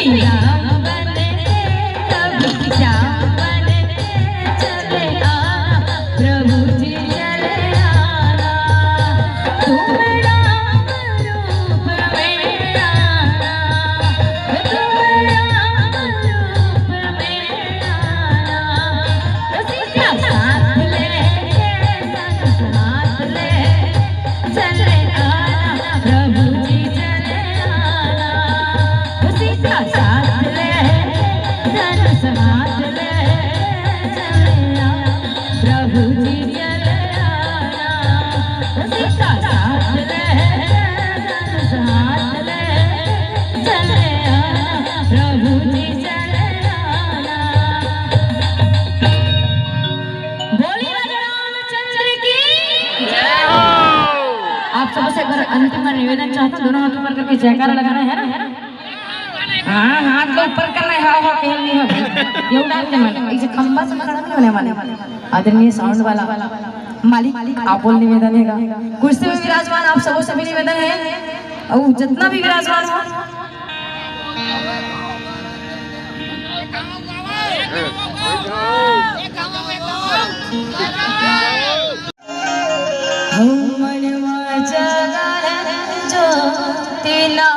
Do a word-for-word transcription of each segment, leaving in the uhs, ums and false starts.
राम बन के, प्रभु श्याम बन के चले आना, प्रभु जी चले आना। तुम राम रूप में आना, तुम राम रूप में आना। सीता साथ लेके, साथ लेके चले आना, प्रभु जी चले आना। सीता साथ लेके, धनुष हाथ लेके चले आना, प्रभु जी चले आना। सीता साथ लेके, धनुष हाथ लेके चले आना, प्रभु जी चले आना। बोलिए राजा रामचंद्र की जय हो। आप सबसे एक बार अंतिम बार निवेदन चाहता हूँ, दोनों हाथ ऊपर करके जयकारा लगाना है ना। हाँ, हाथ तो ऊपर करना है, हाँ, हाँ, कहीं नहीं हो। ये उड़ा के मन, इसे खंबा से पकड़ नहीं होने वाले। आदरणीय साउंड वाला मालिक, आप बोल निवेदन है का? कुर्सी में विराजमान आप सबों से भी निवेदन है, और जितना भी विराजमान हो, हमर मा जगन ज्योति ना।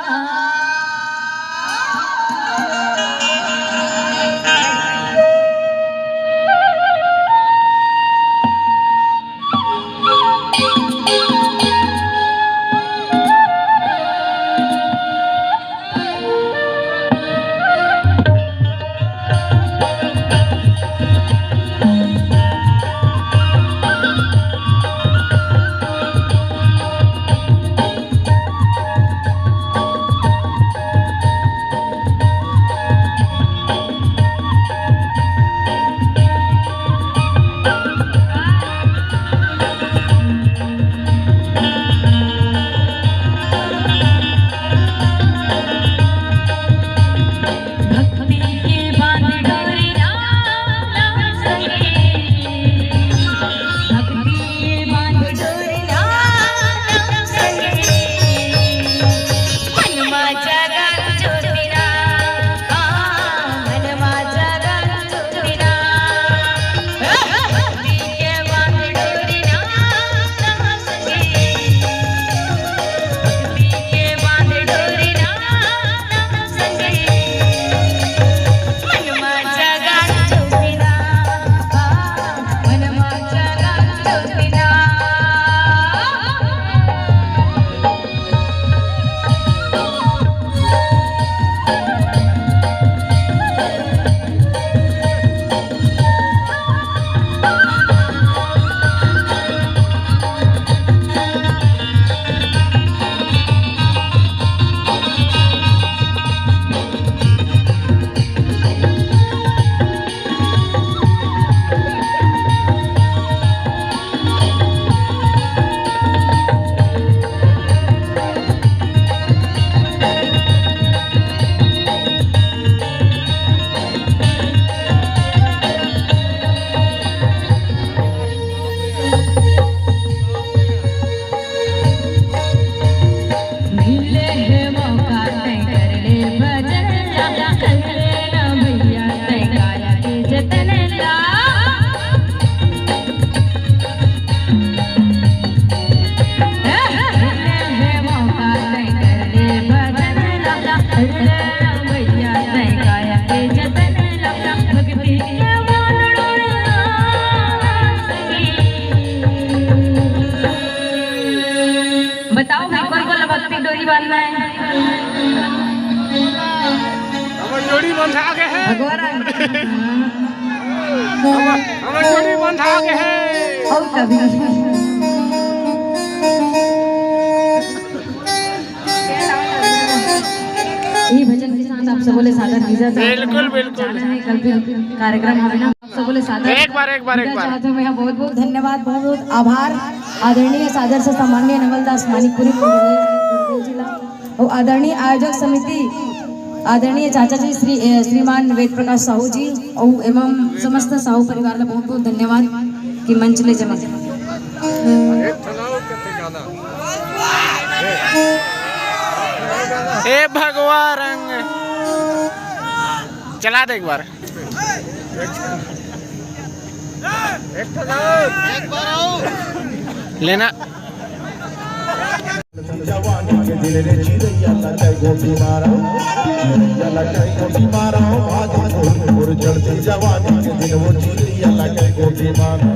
मिले हे मौका तैं कर ले भजन ला, कर ले ना भैया तैं गाय के जतन ला। मिले हे मौका तैं कर ले भजन ला, कर ले ना भैया तैं गाय के जतन ला। भक्ति के मानड़ो बताओ भाई, कोन कोन ला भक्ति डोरी बांधना है? हमर डोरी बंधा गे हे। भगवान। हमर, हमर डोरी बंधा गे हे। और कभी। ये भजन के साथ आप सबो ले सादर दीजा जात हे। बिल्कुल, बिल्कुल। जाना है, कल फिर कार्यक्रम हवे ना। सबो ले सादर एक बार, एक बार, एक बार। चाहत हूँ मैं बहुत बहुत धन्यवाद, बहुत बहुत आभार आदरणीय सादर से सम्माननीय नवल दास मानिकपुरी गुरुदेव जी ला, और आदरणीय आयोजक समिति आदरणीय चाचा जी श्री, ए, श्रीमान वेद प्रकाश साहू जी और एवं समस्त साहू परिवार ला बहुत बहुत धन्यवाद कि मंच ले जमा। ए भगवा रंग। चला दे एक बार। लेना। जवानी के दिन रे चिड़ैया ला कई गोटी मारा, चिड़ैया ला कई गोटी मारा, बाजी छोड़ मोर चढ़ती जवानी के दिन वो चिड़ैया ला कई गोटी मारा।